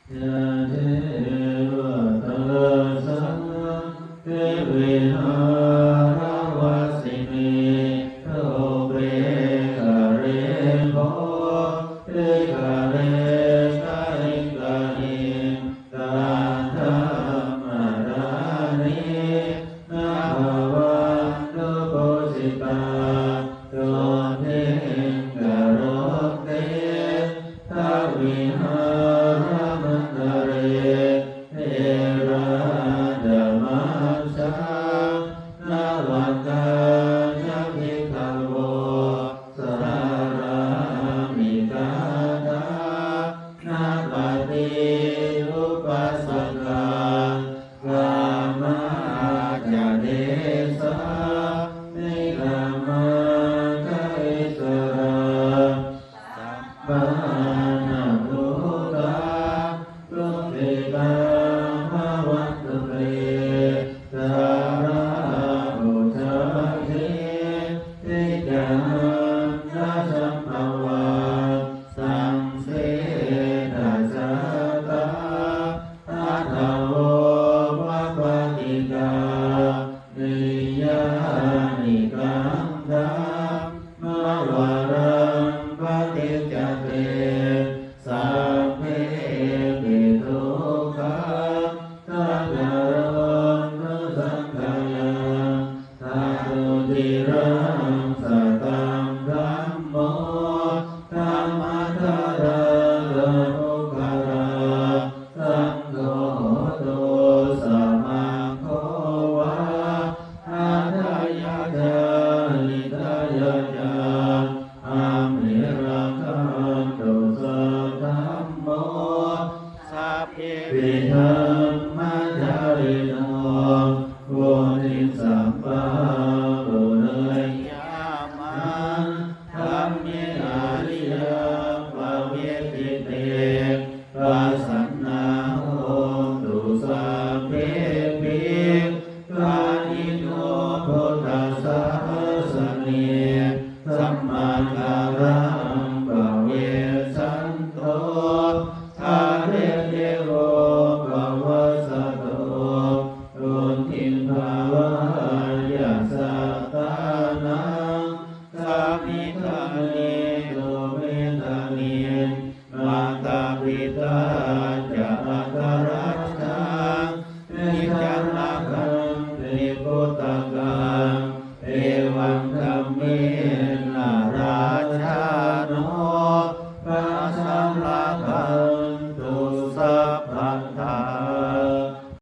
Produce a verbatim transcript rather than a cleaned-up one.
Yā devatā santi vihāravāsinī, thūpe ghare bodhighare tahiṃ tahiṃ, tā dhammadānena bhavantu pūjitā, sotthiṃ karontedha vihāramaṇḍale. Therā ca majjhā navakā ca bhikkhavo, sārāmikā dānapatī upāsakā, gāmā ca desā nigamā ca issarā, sappāṇabhūtā sukhitā bhavantu te. Jalābujā yepi ca aṇḍasambhavā, saṃsedajātā athavopapātikā, niyyānikaṃ dhammavaraṃ paṭicca te, sabbepi dukkhassa karontu saṅkhayaṃ. Ṭhātu ciraṃ sataṃ dhammo, dhammaddharā ca puggalā, saṅgho hotu samaggo va, atthāya ca hitāya ca. Amhe rakkhatu saddhammo, sabbepi dhammacārino, vuḍḍhiṃ sampāpuṇeyyāma, dhamme ariyappavedite. Pasannā hontu sabbepi, pāṇino buddhasāsane, sammā dhāraṃ pavecchanto, dhāre devo pavassatu, vuḍḍhibhāvāya sattānaṃ, samiddhaṃ netu medaniṃ. Mātā pitā ca